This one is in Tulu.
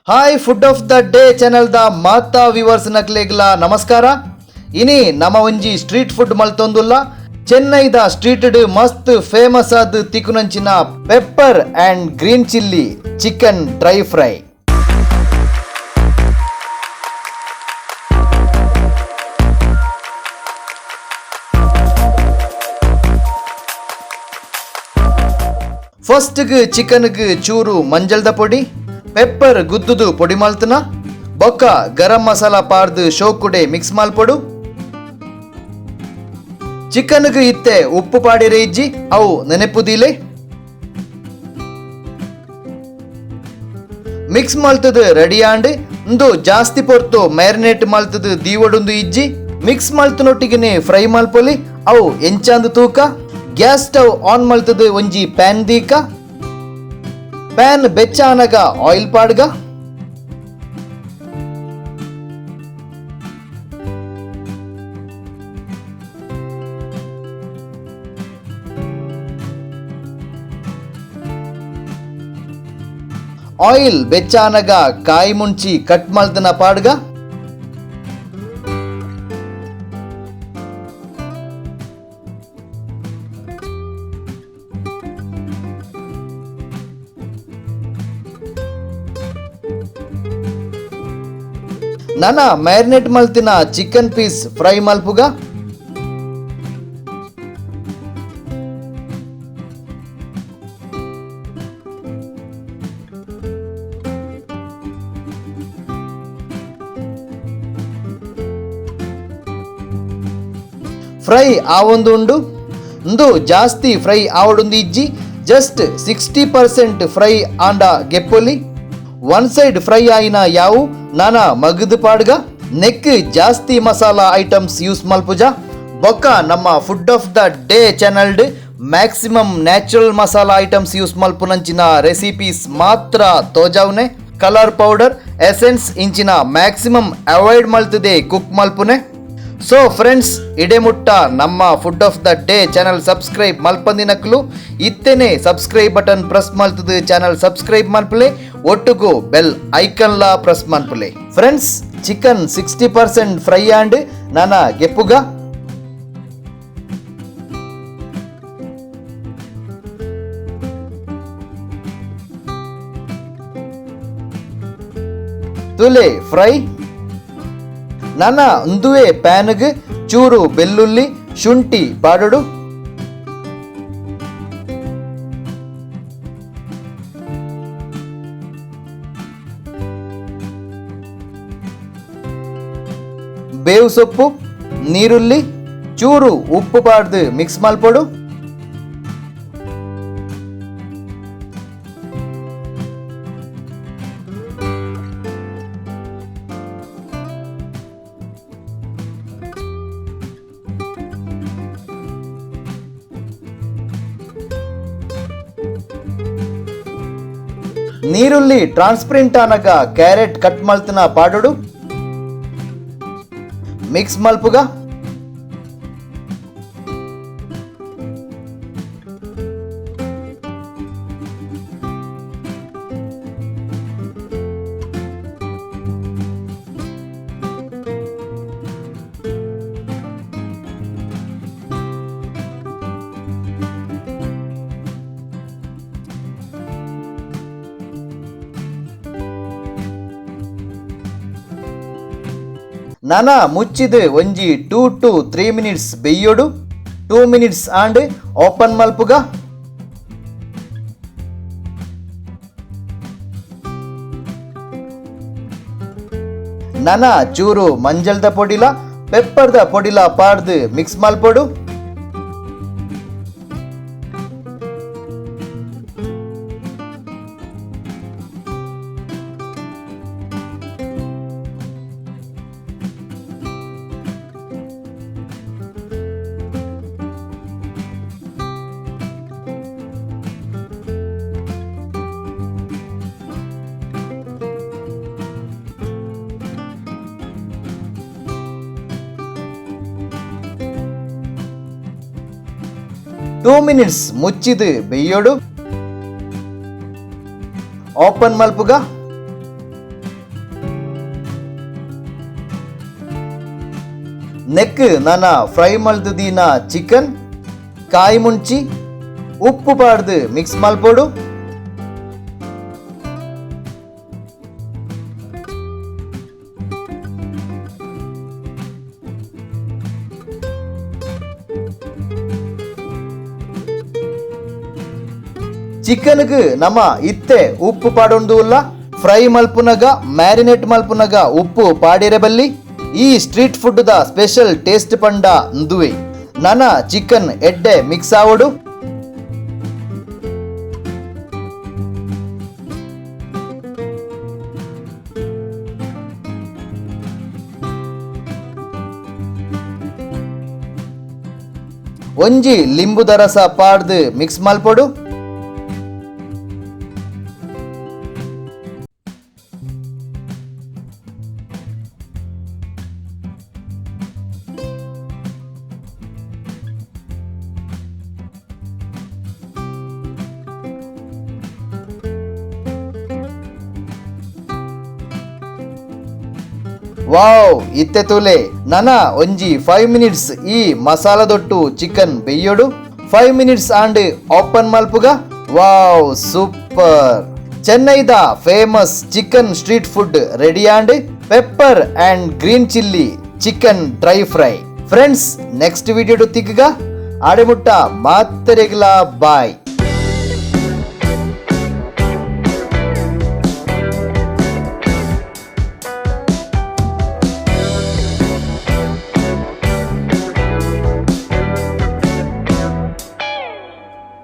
Hi, food of the day channel the ಮಾತಾ ವಿವರ್ಸ್ ನಕ್ಲೆಗ್ಲ ನಮಸ್ಕಾರ. ಇನಿ ನಮ ಒಂಜಿ ಸ್ಟ್ರೀಟ್ ಫುಡ್ ಮಲ್ತೊಂದುಲ್ಲ. ಚೆನ್ನೈದ ಸ್ಟ್ರೀಟ್ ಮಸ್ತ್ ಫೇಮಸ್ ಆದ್ ತಿಕುನಂಚಿನ pepper and green chilli chicken dry fry. ಫಸ್ಟ್ಗ್ ಚಿಕನ್ಗ್ ಚೂರು ಮಂಜಲ್ದ ಪೊಡಿ, ಪೆಪ್ಪರ್ ಗುದ್ದುದು ಪೊಡಿ ಮಲ್ತನ, ಬೊಕ್ಕ ಗರಂ ಮಸಾಲ ಪಾರ್ದು ಶೋಕುಡೆ ಮಿಕ್ಸ್ ಮಲ್ಪೊಡು. ಚಿಕನ್ಗ್ ಇತ್ತೆ ಉಪ್ಪು ಪಾಡಿರೆ ಇಜ್ಜಿ, ಅವು ನೆನೆಪುದಿಲೆ. ಮಿಕ್ಸ್ ಮಲ್ತದು ರೆಡಿ ಆಂಡ್. ಇಂದು ಜಾಸ್ತಿ ಪೊರ್ತು ಮ್ಯಾರಿನೇಟ್ ಮಲ್ತದು ದೀವಡುಂದು ಇಜ್ಜಿ. ಮಿಕ್ಸ್ ಮಲ್ತನೊಟ್ಟಿಗೆನೆ ಫ್ರೈ ಮಲ್ಪೊಲಿ. ಅವು ಎಂಚಾಂದು ತೂಕ. ಗ್ಯಾಸ್ ಸ್ಟವ್ ಆನ್ ಮಲ್ತದು ಒಂಜಿ ಪ್ಯಾನ್ ದೀಕ. ಪ್ಯಾನ್ ಬೆಚ್ಚ ಆನಗ ಆಯಿಲ್ ಪಾಡ್ಗ. ಆಯಿಲ್ ಬೆಚ್ಚ ಆನಗ ಕಾಯಿ ಮುಂಚಿ ಕಟ್ ಮಲ್ತನ ಪಾಡ್ಗ. ನನ ಮ್ಯಾರಿನೇಟ್ ಮಲ್ತಿನ ಚಿಕನ್ ಪೀಸ್ ಫ್ರೈ ಮಲ್ಪುಗ. ಫ್ರೈ ಆವೊಂದು ಉಂಡು. ಇಂದು ಜಾಸ್ತಿ ಫ್ರೈ ಆವಡುಂದು ಇಜ್ಜಿ, ಜಸ್ಟ್ 60% ಫ್ರೈ ಆಂಡ ಗೆಪ್ಪೊಲಿ. ಒನ್ ಸೈಡ್ ಫ್ರೈ ಆಯಿನ ಯಾವು, ನಾನ ಮಗದು ಪಾಡ್ಗ. ನೆಕ್ ಜಾಸ್ತಿ ಮಸಾಲಾ ಐಟಮ್ಸ್ ಯೂಸ್ ಮಲ್ಪುಜ. ಬೊಕ್ಕ ನಮ್ಮ food of the day ಚಾನಲ್ಡ್ maximum natural masala items use ಮಲ್ಪುನಂಚಿನ recipes ಮಾತ್ರ ತೋಜಾವ್ನೆ. ಕಲರ್ ಪೌಡರ್, ಎಸೆನ್ಸ್ ಇಂಚಿನ ಮ್ಯಾಕ್ಸಿಮಮ್ ಅವಾಯ್ಡ್ ಮಲ್ತದೆ ಕುಕ್ ಮಲ್ಪುನೆ. ಸೊ ಫ್ರೆಂಡ್ಸ್, ಇಡೆ ಮುಟ್ಟ ನಮ್ಮ food of the day channel subscribe ಮಲ್ಪಂದಿನಕ್ಲು ಇತ್ತೆನೆ subscribe button press ಮಲ್ತದು channel subscribe ಮಲ್ಪಲೆ, ಒಟ್ಟುಗು ಬೆಲ್ ಐಕನ್ಲಾ ಪ್ರೆಸ್ ಮನ್ಪುಲೆ. ಫ್ರೆಂಡ್ಸ್, ಚಿಕನ್ 60% ಫ್ರೈ ಆಂಡ್, ನಾನ ಗೆಪ್ಪುಗ. ತುಲೆ ಫ್ರೈ. ನನ್ನ ಉಂದುವೆ ಪ್ಯಾನ್ಗ್ ಚೂರು ಬೆಳ್ಳುಳ್ಳಿ, ಶುಂಠಿ ಪಾಡೊಡು. ಬೇವು ಸೊಪ್ಪು, ನೀರುಳ್ಳಿ, ಚೂರು ಉಪ್ಪು ಪಾಡ್ದು ಮಿಕ್ಸ್ ಮಲ್ಪೊಡು. ನೀರುಳ್ಳಿ ಟ್ರಾನ್ಸ್ಪರೆಂಟ್ ಆನಗ ಕ್ಯಾರೆಟ್ ಕಟ್ ಮಲ್ತನ ಪಾಡೊಡು. ಮಿಕ್ಸ್ ಮಲ್ಪುಗ. ನನ ಮುಚ್ಚಿದ್ ಒಂಜಿ 2 ಟು 3 ಮಿನಿಟ್ಸ್ ಬೆಯ್ಯೊಡು. 2 ಮಿನಿಟ್ಸ್ ಆಂಡ್, ಓಪನ್ ಮಲ್ಪುಗ. ನನ ಚೂರು ಮಂಜಲ್ದ ಪೊಡಿಲ, ಪೆಪ್ಪರ್ದ ಪೊಡಿಲ ಪಾಡ್ದು ಮಿಕ್ಸ್ ಮಲ್ಪೊಡು. 2 ಮಿನಿಟ್ಸ್ ಮುಚ್ಚಿದ್ ಬೆಯ್ಯೊಡು. ಓಪನ್ ಮಲ್ಪುಗ. ನೆಕ್ ನನ ಫ್ರೈ ಮಲ್ತುದೀನ ಚಿಕನ್ ಕಾಯಿ ಮುಂಚಿ ಉಪ್ಪು ಪಾಡ್ದು ಮಿಕ್ಸ್ ಮಲ್ಪೊಡು. ಚಿಕನ್ಗ್ ನಮ ಇತ್ತೆ ಉಪ್ಪು ಪಾಡೊಂದು ಉಲ್ಲ. ಫ್ರೈ ಮಲ್ಪುನಗ ಮ್ಯಾರಿನೇಟ್ ಮಲ್ಪುನಗ ಉಪ್ಪು ಪಾಡಿರೆ ಬಲ್ಲಿ. ಈ ಸ್ಟ್ರೀಟ್ ಫುಡ್ ದ ಸ್ಪೆಷಲ್ ಟೇಸ್ಟ್ ಪಂಡ ಅಂದುವೆ. ನನ ಚಿಕನ್ ಎಡ್ಡೆ ಮಿಕ್ಸ್ ಆವಡು. ಒಂಜಿ ಲಿಂಬುದ ರಸ ಪಾಡ್ದು ಮಿಕ್ಸ್ ಮಲ್ಪೊಡು. ವಾವ್, ಇತ್ತೆ ತೂಲೆ ನನ ಒಂಜಿ 5 ಮಿನಿಟ್ಸ್ ಈ masala ದೊಟ್ಟು chicken ಬೆಯ್ಯೋಡು. 5 minutes and open ಮಲ್ಪುಗ. Wow, super! ಚೆನ್ನೈದ famous chicken street food ready and pepper and green chilli chicken dry fry. Friends, next video ತಿಕ್ಗ ಆಡೆಮುಟ್ಟ ಮಾತರೆಗ್ಲಾ ಬಾಯ್.